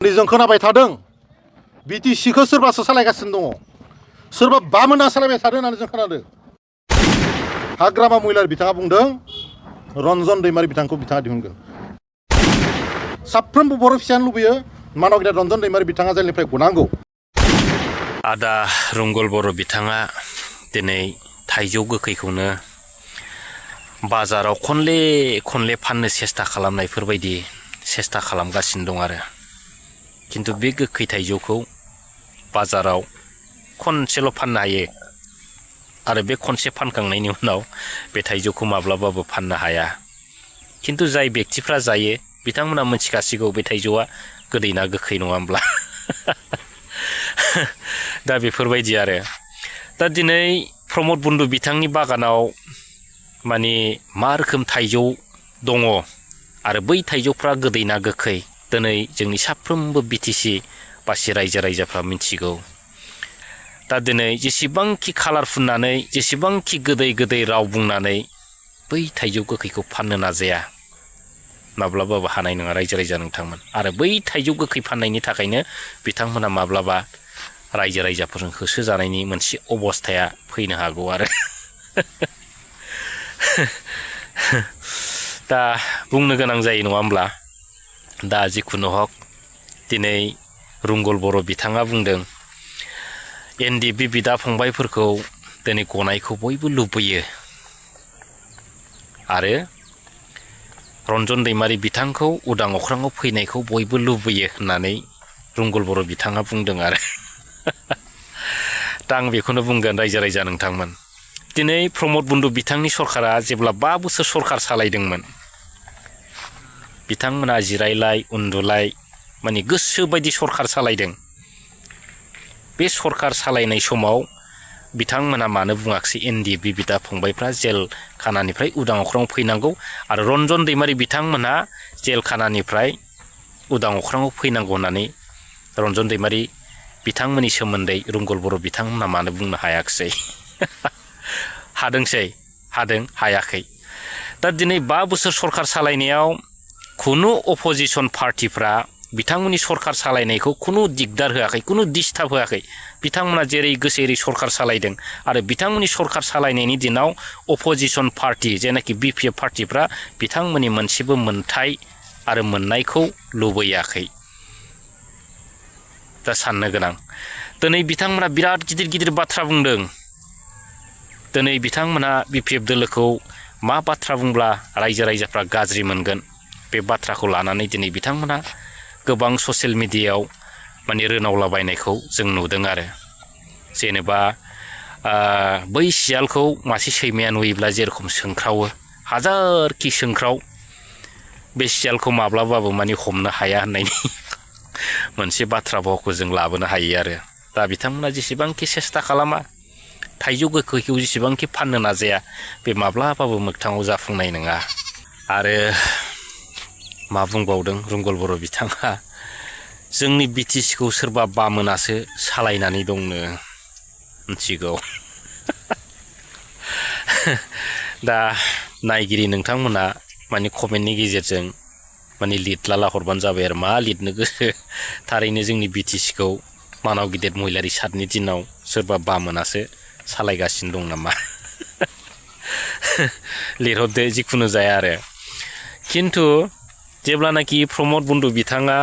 जों खोनाबाय थादों बिटिसिखौ सोरबासो सालायगासिनो दङ सोरबा बामोना सालायबाय थादों होननानै जों खोनादों हाग्रामा महिलारि बिथाङा बुंदों रन्जन दैमारि बिथांखौ बिथाङा दिहुनगोन साफ्रोमबो बर' फिसायानो लुबैयो मानव गेदेर रन्जन दैमारि बिथाङा जेलनिफ्राय गनांगौ आदा रंगुल बर' बिथाङा दिनै थाइजौ गोखैखौनो बाजाराव खनले खनले फाननो सेस्था खालामनायफोरबायदि सेस्था खालामगासिनो दं आरो किन्तु बे गोखै थाइजौखौ बाजाराव खनसेल' फाननो हायो आरो बे खनसे फानखांनायनि उनाव बे थाइजौखौ माब्लाबाबो फाननो हाया किन्तु जाय व्यक्तिफ्रा जायो बिथांमोना मिथिखासिगौ बे थाइजौआ गोदै ना गोखै नङा होमब्ला दा बेफोरबायदि आरो दा दिनै प्रमद बन्धु बिथांनि बागानाव माने मा रोखोम थाइजौ दङ आरो बै थाइजौफ्रा गोदै ना गोखै दिनै जोंनि साफ्रोमबो बिटिसि बासि रायजो राजाफ्रा मिथिगौ दा दिनै जेसेबांखि खालार फुननानै जेसेबांखि गोदै गोदै राव बुंनानै बै थाइजौ गोखैखौ फाननो नाजाया माब्लाबाबो हानाय नङा रायजो राजा नोंथांमोन आरो बै थाइजौ गोखै फाननायनि थाखायनो बिथांमोना माब्लाबा रायजो राजाफोरजों होसोजानायनि मोनसे अबस्थाया फैनो हागौ आरो दा बुंनो गोनां जायो नङा होमब्ला दा जिखुनु हक दिनै रंगुल बर' बिथाङा बुंदों एनडिएफबि बिदा फंबायफोरखौ दिनै गनायखौ बयबो लुबैयो आरो रन्जन दैमारि बिथांखौ उदां अख्राङाव फैनायखौ बयबो लुबैयो होननानै रंगुल बर' बिथाङा बुंदों आरो दा आं बेखौनो बुंगोन रायजो राजा नोंथांमोन दिनै प्रमद बन्धु बिथांनि सरकारा जेब्ला 5 बोसोर सरकार सालायदोंमोन बिथांमोना जिरायलाय उन्दुलाय माने गोसो बायदि सरकार सालायदों बे सरकार सालायनाय समाव बिथांमोना मानो बुङाखिसै एनडिएफबि बिदा फंबायफ्रा जेल खानानिफ्राय उदां अख्राङाव फैनांगौ आरो रन्जन दैमारि बिथांमोना जेल खानानिफ्राय उदां अख्राङाव फैनांगौ होननानै रन्जन दैमारि बिथांमोननि सोमोन्दै रंगुल बर' बिथांमोना मानो बुंनो हायाखिसै हादोंसै हादों हायाखै दा दिनै 5 बोसोर सरकार सालायनायाव खुनु अपोजिशन पार्टिफ्रा बिथांमोननि सरकार सालायनायखौ खुनु दिगदार होआखै खुनु डिस्टार्ब होआखै बिथांमोना जेरै गोसो एरै सरकार सालायदों आरो बिथांमोननि सरकार सालायनायनि दिनाव अपोजिशन पार्टि जेनाखि बिपिएफ पार्टिफ्रा बिथांमोननि मोनसेबो मोनथाय आरो मोननायखौ लुबैयाखै दा साननो गोनां दिनै बिथांमोना बिराद गिदिर गिदिर बाथ्रा बुंदों दिनै बिथांमोना बिपिएफ दोलोखौ मा बाथ्रा बुंब्ला रायजो राजाफ्रा गाज्रि मोनगोन बे बाथ्राखौ लानानै दिनै बिथांमोना गोबां ससियेल मिडियायाव माने रोनावलाबायनायखौ जों नुदों आरो जेनेबा बै सियालखौ मासे सैमाया नुयोब्ला जेरखम सोंख्रावो हाजारखि सोंख्राव बे सियालखौ माब्लाबाबो माने हमनो हाया होननायनि मोनसे बाथ्रा भावखौ जों लाबोनो हायो आरो दा बिथांमोना जेसेबांखि सेस्था खालामा थाइजौ गोखैखौ जेसेबांखि फाननो नाजाया बे माब्लाबाबो मोगथाङाव जाफुंनाय नङा आरो मा बुंबावदों रंगुल बर' बिथाङा जोंनि बिटिसिखौ सोरबा बामोनासो सालायनानै दंनो मिथिगौ दा नायगिरि नोंथांमोना माने कमेन्टनि गेजेरजों माने लिरलाला हरबानो जाबाय आरो मा लिरनो गोसो थारैनो जोंनि बिटिसिखौ मानव गिदिर महिलारि सादनि दिनाव सोरबा बामोनासो सालायगासिनो दं नामा लिरहरदो जिखुनु जाया आरो किन्तु जेब्लानाखि प्रमद बन्धु बिथाङा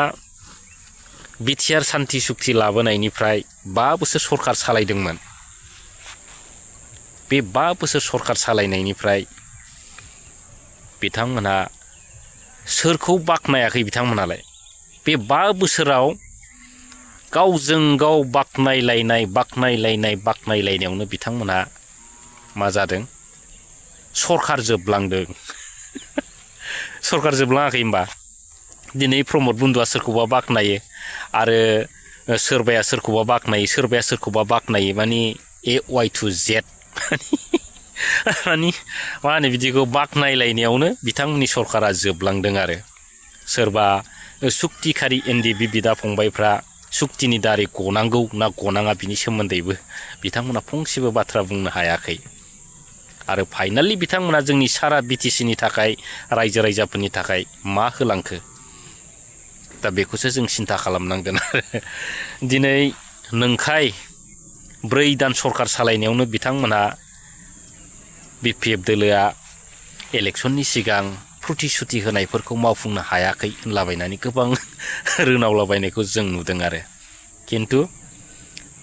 बिटिआर सान्थि सुक्ति लाबोनायनिफ्राय 5 बोसोर सरकार सालायदोंमोन बे 5 बोसोर सरकार सालायनायनिफ्राय बिथांमोनहा सोरखौ बाख्नायाखै बिथांमोनालाय बे 5 बोसोराव गावजों गाव बाख्नायलायनायावनो बिथांमोनहा मा जादों सरकार जोबलांदों सरकार जोबलाङाखै होमबा दिनै प्रमद बन्धुआ सोरखौबा बाख्नायो आरो सोरबाया सोरखौबा बाख्नायो माने A to Z माने मा होनो बिदिखौ बाख्नायलायनायावनो बिथांमोननि सरकारा जोबलांदों आरो सोरबा सुक्तिखारि एनडिएफबि बिदा फंबायफ्रा सुक्तिनि दारै गनांगौ ना गनाङा बिनि सोमोन्दैबो बिथांमोना फंसेबो बाथ्रा बुंनो हायाखै आरो फाइनालि बिथांमोना जोंनि सारा बिटिसिनि थाखाय रायजो राजाफोरनि थाखाय मा होलांखो दा बेखौसो जों सिन्था खालामनांगोन आरो दिनै नंखाय 4 दान सरखार सालायनायावनो बिथांमोनहा BPF दोलोआ इलेक्शननि सिगां प्रतिश्रुति होनायफोरखौ मावफुंनो हायाखै होनलाबायनानै गोबां रोनावलाबायनायखौ जों नुदों आरो किन्तु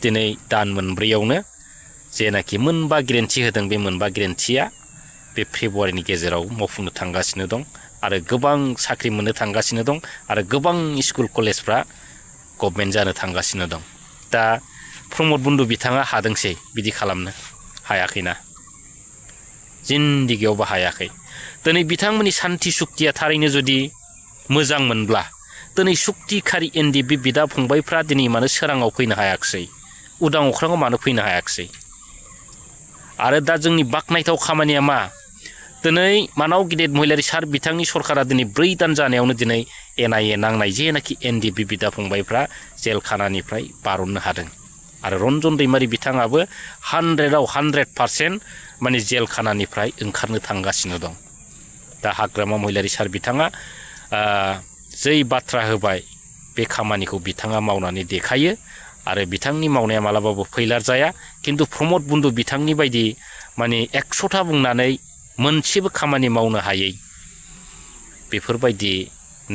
दिनै दान मोनब्रैयावनो जेनाखि मोनबा गेरेन्टि होदों बे मोनबा गेरेन्टिया बे फेब्रुवारिनि गेजेराव मावफुंनो थांगासिनो दं आरो गोबां साख्रि मोननो थांगासिनो दं आरो गोबां स्कुल कलेजफ्रा गभर्नमेन्ट जानो थांगासिनो दं दा प्रमद बन्दु बिथाङा हादोंसै बिदि खालामनो हायाखैना जिन्दिगियावबो हायाखै दिनै बिथांमोननि सान्थि सुक्तिया थारैनो जुदि मोजां मोनब्ला दिनै सुक्तिखारि NDB बिदा फंबायफ्रा दिनै मानो सोराङाव फैनो हायाखिसै उदां अख्राङाव मानो फैनो हायाखिसै आरो दा जोंनि बाखनायथाव खामानिया मा दिनै मानाव गिदिर महिलारि सार बिथांनि सरकारा दिनै 4 दान जानायावनो दिनै NIA नांनाय जेनाखि NDB बिदा फंबायफ्रा जेल खानानिफ्राय बारननो हादों आरो रन्जन दैमारि बिथाङाबो 100आव 100% माने जेल खानानिफ्राय ओंखारनो थांगासिनो दं दा हाग्रामा महिलारि सार बिथाङा जै बाथ्रा होबाय बे खामानिखौ बिथाङा मावनानै देखायो आरो बिथांनि मावनाया मालाबाबो फैलार जाया किन्तु प्रमद बन्दु बिथांनि बायदि माने 100था बुंनानै मोनसेबो खामानि मावनो हायै बेफोरबायदि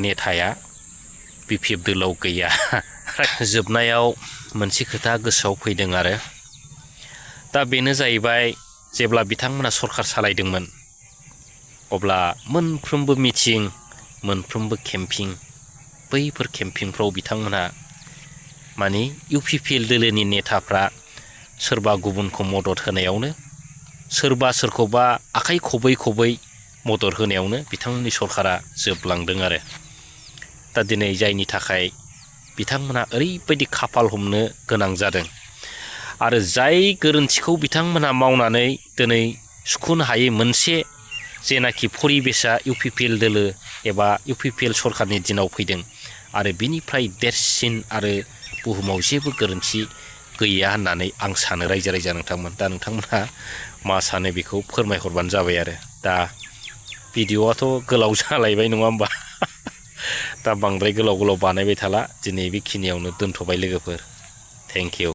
नेताया BPF दोलोआव गैया जोबनायाव मोनसे खोथा गोसोआव फैदों आरो दा बेनो जाहैबाय जेब्ला बिथांमोना सरखार सालायदोंमोन अब्ला मोनफ्रोमबो मिटिं मोनफ्रोमबो केम्पिं बैफोर केम्पिंफ्राव बिथांमोना माने UPPL दोलोनि नेताफ्रा सोरबा गुबुनखौ मदद होनायावनो सोरबा सोरखौबा आखाइ खबै खबै मदद होनायावनो बिथांमोननि सरकारा जोबलांदों आरो दा दिनै जायनि थाखाय बिथांमोना ओरैबायदि खाफाल हमनो गोनां जादों आरो जाय गोरोन्थिखौ बिथांमोना मावनानै दिनै सुख'नो हायै मोनसे जेनाखि परिबेसा UPPL दोलो एबा UPPL सरकारनि दिनाव फैदों आरो बिनिफ्राय देरसिन आरो बुहुमाव जेबो गोरोन्थि गैया होननानै आं सानो रायजो राजा नोंथांमोन दा नोंथांमोनहा मा सानो बेखौ फोरमायहरबानो जाबाय आरो दा भिडिअ'आथ' गोलाव जालायबाय नङा होमबा दा बांद्राय गोलाव बानायबाय थाला दिनै बेखिनियावनो दोनथ'बाय लोगोफोर थेंक इउ